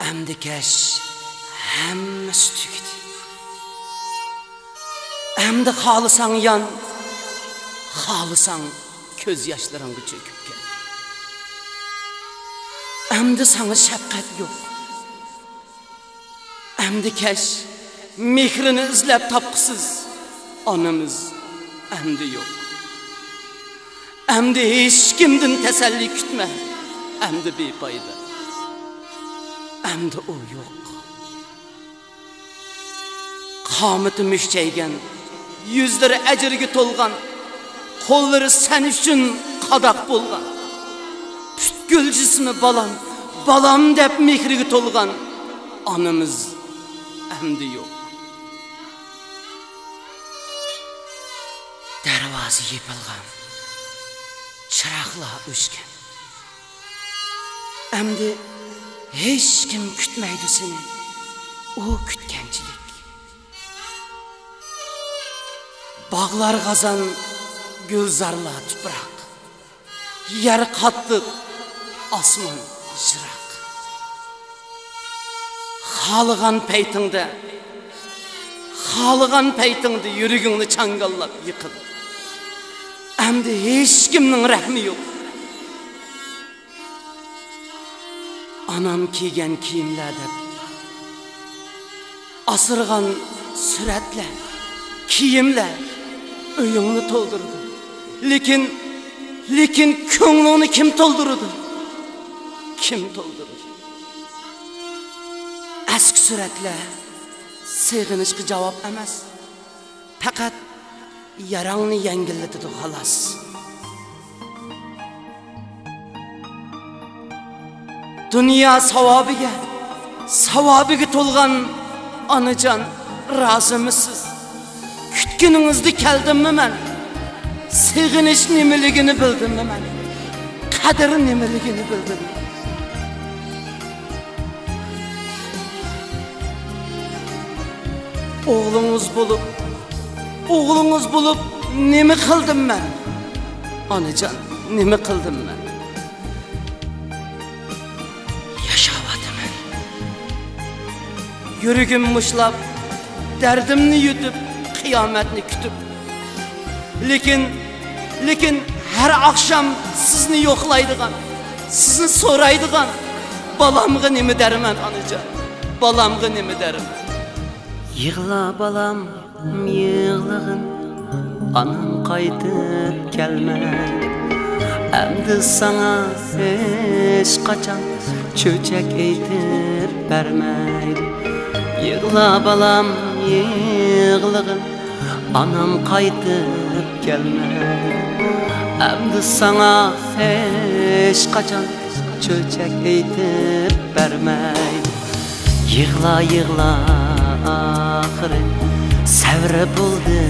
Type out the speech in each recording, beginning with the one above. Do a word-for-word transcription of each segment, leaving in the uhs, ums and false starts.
ئەمدى كەچ، ھەممىسى تۈگىدى. ئەمدى خالىساڭ يان، خالىساڭ كۆز ياشلىرىڭغا چۆكۈپ كەت. ئەمدى ساڭا شەپقەت يوق. ئەمدى كەچ، مېھرىنى ئىزلەپ تاپقۇسىز ئانىمىز ئەمدى يوق. ئەمدى ھېچكىمدىن تەسەللى كۈتمە، ئەمدى بىپايدا، ئەمدى ئۇ يوق. قامىتى مۈكچەيگەن، يۈزلىرى ئەجىرگە تولغان، قوللىرى سەن ئۈچۈن قاداق بولغان، پۈتكۈل جىسمى بالام، بالام دەپ مېھرىگە تولغان ئانىمىز ئەمدى يوق. دەرۋازا يېپىلغان، چىراغلار ئۆچكەن. ئەمدى ھېچكىم كۈتمەيدۇ سېنى، ئۇ كۈتكەنچىلىك. باغلار خازان، گۈلزارلار تۇپراق، يەر قاتتىق، ئاسمان يىراق. خالىغان پەيتىڭدە، خالىغان پەيتىڭدە يۈرىكىڭنى چاڭگاللاپ يىقىل. ئەمدى ھېچكىمنىڭ رەھمى يوق. ئانام كىيگەن كىيىملەر دەپ، ئاسرىغان سۈرەتلەر، كىيىملەر ئۆيۈڭنى تولدۇرىدۇ. لېكىن، لېكىن كۆڭلۈڭنى كىم تولدۇرىدۇ؟ كىم تولدۇرىدۇ؟ ئەسكى سۈرەتلەر سېغىنىشقا جاۋاب ئەمەس. پەقەت ياراڭنى يەڭگىللىتىدۇ، خالاس. دۇنيا ساۋابىگە، ساۋابىگە تولغان ئانىجان، رازىمۇسىز؟ كۈتكىنىڭىزدە كەلدىممۇ مەن؟ سېغىنىش نېمىلىكىنى بىلدىممۇ مەن؟ قەدىر نېمىلىكىنى بىلدىممۇ؟ ئوغلىڭىز بولۇپ، ئوغلىڭىز بولۇپ نېمە قىلدىم مەن؟ ئانىجان، نېمە قىلدىم مەن؟ ياشاۋاتىمەن. يۈرىكىم مۇشلاپ، دەردىمنى يۇتۇپ، قىيامەتنى كۈتۈپ. لېكىن، لېكىن ھەر ئاخشام سىزنى يوقلايدىغان، سىزنى سورايدىغان، بالامغا نېمە دەرمەن، ئانىجان؟ بالامغا نېمە دەرمەن؟ يىغلا بالام، يىغلىغىن، ئانام قايتىپ كەلمەيدۇ. ئەمدى ساڭا ھېچقاچان چۆچەك ئېيتىپ بەرمەيدۇ. يىغلا بالام، يىغلىغىن، ئانام قايتىپ كەلمەيدۇ. ئەمدى ساڭا ھېچقاچان چۆچەك ئېيتىپ بەرمەيدۇ. يىغلا، يىغلا ئاخىرى، سەۋرى بولدى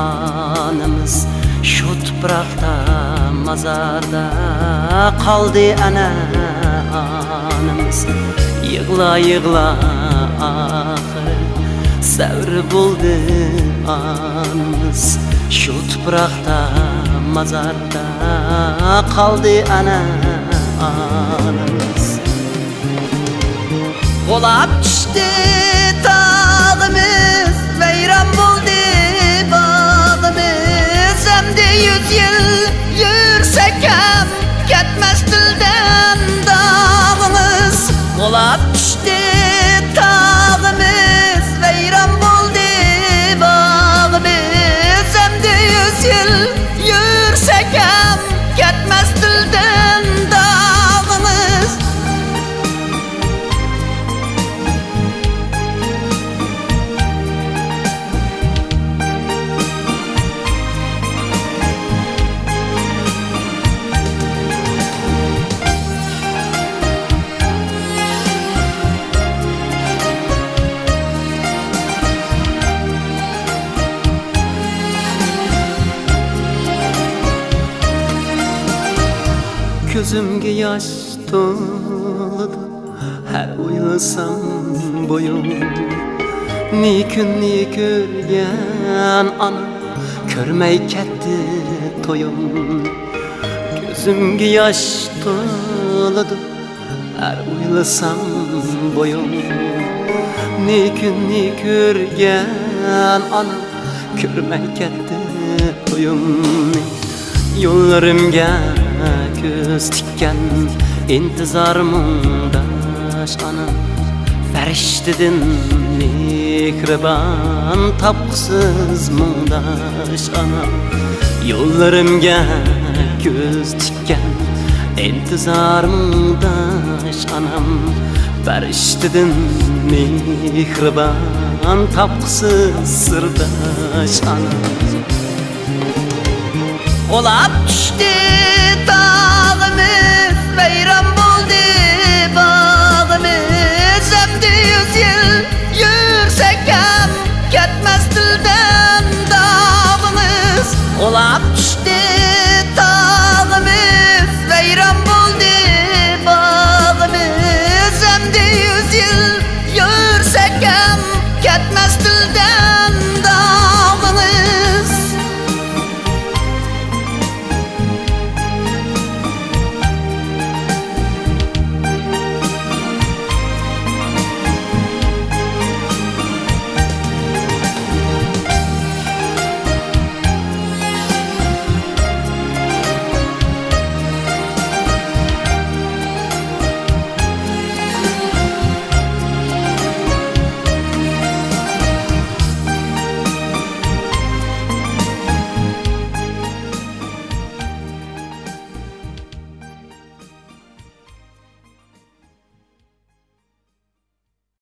ئانىمىز. شۇ تۇپراقتا، مازاردا قالدى ئەنە ئانىمىز. يىغلا، يىغلا ئاخىرى، سەۋرى بولدى ئانىمىز. شۇ تۇپراقتا، مازاردا قالدى ئەنە ئانىمىز. غۇلاپ چۈشتى تاغىمىز، ۋەيران بولدى باغىمىز. ئەمدى يۈز يىل يۈرسەك ھەم، كەتمەس دىلدىن داغىڭىز. غۇلاپ چۈشتى تاغىمىز، ۋەيران بولدى باغىمىز. ئەمدى يۈز يىل يۈرسەك ھەم، كەتمەس دىلدىن داغىڭىز. كۆزۈمگە ياش تولىدۇ، ھەر ئويلىسام بويۇڭنى. نى كۈننى كۆرگەن ئانا، كۆرمەي كەتتى تويۇمنى. كۆزۈمگە ياش تولىدۇ، ئەر ئويلىسام بويۇمنى، كۈننى كۆرگەن ئانام كۆرمەي كەتتى تويۇمنى. يوللىرىمگە كۆز تىككەن ئىنتىزار مۇڭداش ئانام، پەرىشتىدىن مېھرىبان تاپقۇسىز مۇڭداش ئانام. يوللىرىمگە كۆز تىككەن ئىنتىزار مۇڭداش ئانام، پەرىشتىدىن مېھرىبان تاپقۇسىز سىرداش ئانام. غۇلاپ چۈشتى تاغىمىز، ۋەيران بولدى باغىمىز.